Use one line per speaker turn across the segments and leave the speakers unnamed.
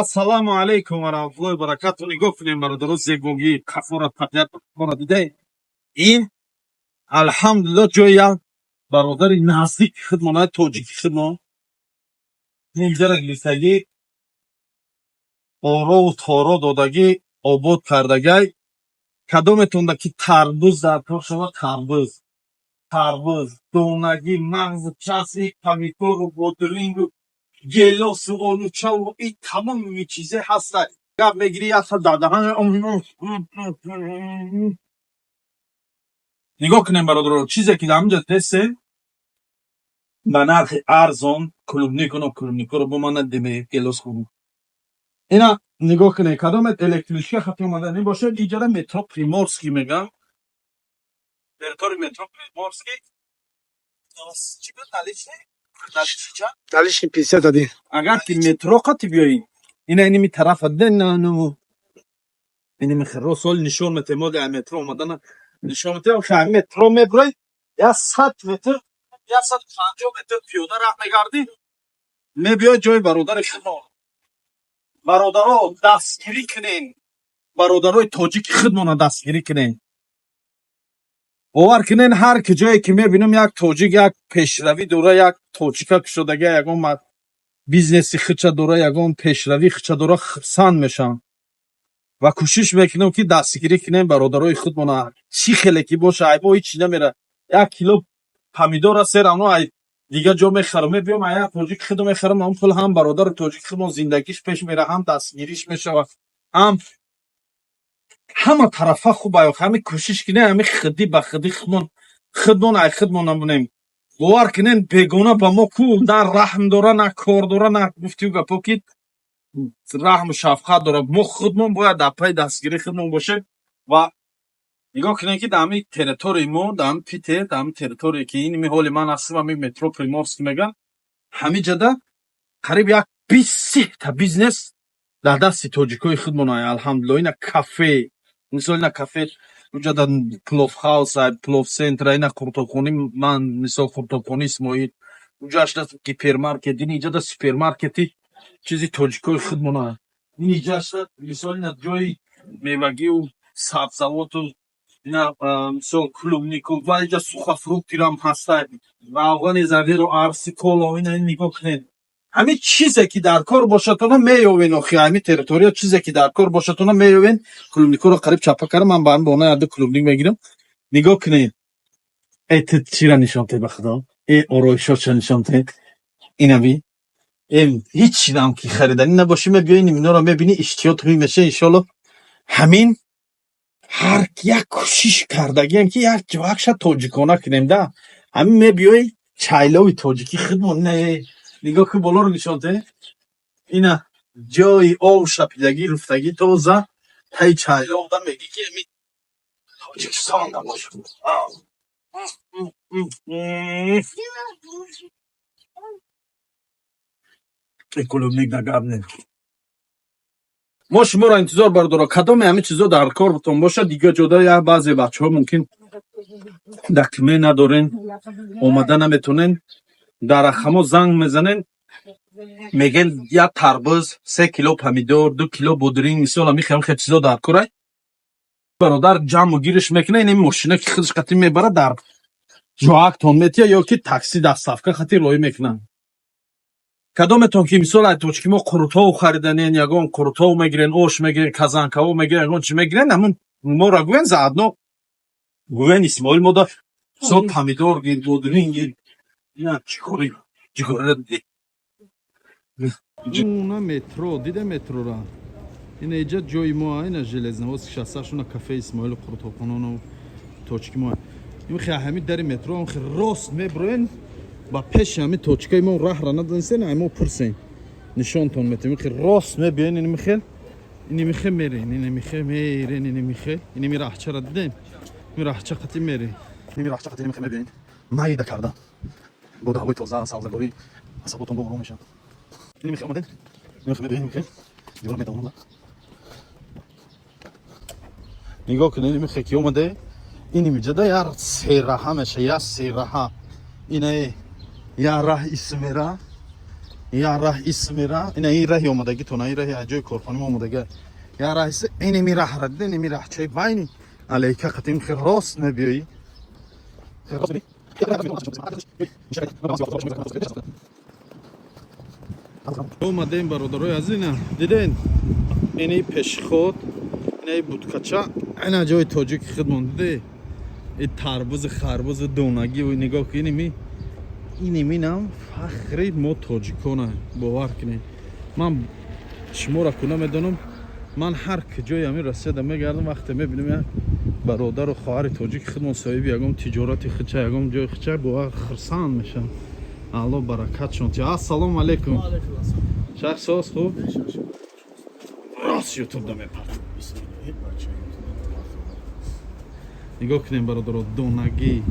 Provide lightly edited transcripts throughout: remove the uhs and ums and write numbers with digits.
Ассалому алайкум ва раҳматуллоҳи ва баракатуҳ. Нигоҳ кунем, бародаро, зебогии қафора, табиатро дидаем. Ин, алҳамдулиллоҳ, ҷои як бародари наздики худмон, тоҷики худмон. Инҷара гирифтагӣ, орову торо додагӣ, обод кардагай. Кадометонда ки тарбуз дар кор шавад, тарбуз, донагӣ, мағзи часи, помидору бодирингу гелосу олучаву ин тамоми чизе ҳаста. Гап мегирӣ, як хел дар даҳан. Нигоҳ кунем, бародаро, чизе ки дар ҳаминҷа дидесте, ба нархи арзон клубникуно, клубникуро бо ман надиме, гелос хӯрм. Ина нигоҳ кунед, кадомет электричка хати омаданӣ бошад, иҷара метро Приморский мегӯям. Территории метро Приморский. Чӣ буд наличный? Наличный чанд?
Наличный 51.
Агар ки метро қати биёӣ, ина иними тарафа дида, ина иними росол нишон метем, моли метро омадана нишон метем. Ха, метро мебурой, 100 метр, 150 метр пиёда раҳ мегардӣ, мебиёй ҷои бародари худмон. Бародаро, дастгирӣ кунен, бародарои тоҷики худмона дастгирӣ кунен. Бовар кунен, ҳар ки ҷое ки мебинам, як тоҷик як пешравӣ дора, як тоҷика кушодага, ягон бизнеси худша дора, ягон пешравӣ худша дора, хурсанд мешавам ва кӯшиш мекунам, ки дастгирӣ кунем бародарои худмона. Чӣ хеле ки боша, айбо ҳичи намера. 1 кило помидора се равно ай дигар ҷо мехарам, мебиём, ай як тоҷики худо мехарам. Ҳам хел ҳам бародари тоҷики худмон зиндагиш пеш мера, ҳам дастгириш мешавад, ҳам ҳама тарафа хуб. Ай ҳами кӯшиш кунем, ҳами худӣ ба худӣ худмон, худмон ай худмон намонем. Бовар кунен, бегона ба мо ку на раҳм дора, на кор дора, на гуфтию гапо ки раҳму шафқат дора. Мо худмон бояд дар пайи дастгирии худмон бошем. Ва нигоҳ кунем, ки дар ҳамин территорияи мо, дар ҳамин Питер, дар ҳамин территорие ки ин ҳоли ман ҳастам, ҳамин метро Приморский мегӯям, ҳамин ҷода қариб як 20-30 та бизнес дар дасти тоҷикои худмон. Алҳамдулиллоҳ, ина кафе, мисол, ина кафе, уҷада плов хаус, плов центр, ина қуртобхонӣ, ман, мисол, қуртобхони Исмоил, уҷашда гипермаркет, ин иҷода супермаркети чизи тоҷикои худмона, ин иҷашда, мисол, ина ҷои мевагию сабзавоту, ина, мисол, клубнику, ва иҷа сухофруктирам ҳаста, равғани завиру арси коло. Ина нигоҳ кунед, ҳамин чизе ки дар кор бошадона, меёвен. Охи, ҳамин территория чизе ки дар кор бошадона, меёвен. Клубникуро қариб чапа кардам, ман ба ҳамин бона яду клубник мегирам. Нигоҳ кунед, э, ту чира нишон те, ба худо, э, ороишотша нишон те. Инаби э, ҳеҷ нам ки хариданӣ набошӣ, мебиёи, иноро мебинӣ, иштиҳот ҳуй меша. Иншолло, ҳамин ҳар як кӯшиш кардагиам, ки як ҷоакша тоҷикона кунем да. Ҳамин мебиёи, чайлови тоҷикӣ худмон. Ина, э, нигоҳ кун, болоро нишон те. Ина ҷои ов шапидагӣ, руфтагӣ, тоза, таи чайлов да мегӣ, ки ами Тоҷикистон набошад. Клубник да гап не. Мо шуморо интизор, бардоро. Кадоме ҳамин чизо дар кортон бошад, дигар ҷода як баъзе бачаҳо мумкин документ надорен, омада наметонен, дар рақамҳо занг мезанен, мегӯен: як тарбуз, 3 кило помидор, 2 кило бодиринг, мисол, ҳамин хел чизо дар корай. Бародар ҷамъу гириш мекунад, ин мошина ки худаш қатӣ мебарад, дар ҷоактон метия ё ки такси доставка хати роҳӣ мекунанд. Кадометон ки, мисол, ай точки мо қурутов хариданен, ягон қурутов мегирен, ош мегирен, казанкаво мегирен, ягон чи мегирен, ҳамун моро гӯен, заодно гӯен: Исмоил мода, мисол, помидор гир, бодиринг гир. Ина чӣ кори ҷигора дидӣ?
Уна метро дида, метрора ина иҷа ҷои мо, ина Железноводск шоссашуна, кафе Исмоилу қуртобхонану точки мо. Ин хе ҳами дари метро хе рост меброен, ба пеши ҳами точкаи мо. Раҳра надонистен, ай мо пурсен, нишонтон метем. Ин хе рост мебиёен, ин михел, ини михе мерен, ини михе мерен, ини михе, ини раҳчара дидем, ин раҳча қати мерен, ини раҳча қати, ини михе мебиёен. Майда карда бо ҳавои тоза, сабзагорӣ, асаботон бо ором мешавад. Ини михе омаден, ини михе мебиёен, михе девор метавонам. Нигоҳ кунед, ини михе ки омаде, ини миҷада як сераҳа меша, як сераҳа. Ина як раҳ исмера. Я раҳ ис мера, ина ин раҳи омадагитон, ин раҳи аз ҷои корхона мо омадага. Я раҳ ис, инеми раҳра дида, инеми раҳчаи байни алейка қатим хел рост мебиёӣ. Омадем, бародарои азина, диден, ини пешход, инаи будкача, ина ҷои тоҷики хидмон, диде, и тарбузи, харбузи, донагӣ, нигоҳ ки иними инаминам фахри мо тоҷикона. Бовар кунед, ман шуморо ку намедонам, ман ҳар куҷои ҳамин Россияда мегардам, вақте мебинам як бародару хоҳари тоҷики хидмон соҳиби ягон тиҷорати хича, ягон ҷои хича, бовар, хурсанд мешавам. Алло баракатшон ти. Ассалому алайкум, шахс соз, хуб, рост ютубда мепарт. Нигоҳ кунем, бародаро, донагӣ,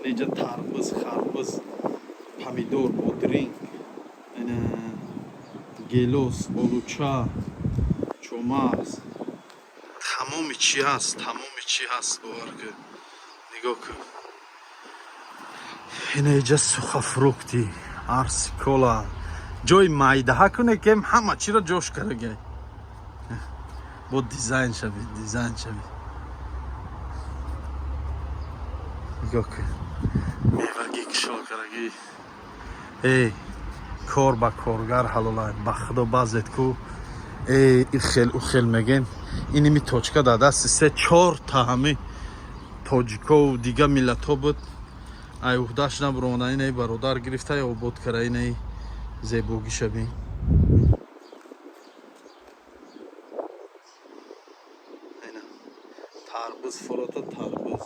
инҷа тарбуз, харбуз, помидор, бодринг, ина гелос, олуча, чомағз, тамоми чӣ ҳаст, тамоми чӣ ҳаст, бовар кун. Нигоҳ кун, ина иҷа сухофрукты, арси кола, ҷои майдаҳа куне, ки ҳама чиро ҷош карагай, бо дизайн шави, дизайн шави. Нигоҳ кун, мевагӣ кишол карагӣ. Эй, кор ба коргар ҳалолай, ба худо. Баъзет ку, эй, и хел, у хел мегем. Иними точка дар дасти се чор та ҳами тоҷикову дигар миллатҳо буд, ай уҳдаш набуромада. Инаи бародар гирифта, обод кара, инаи зебогӣ шаби. Тарбуз фурота, тарбуз.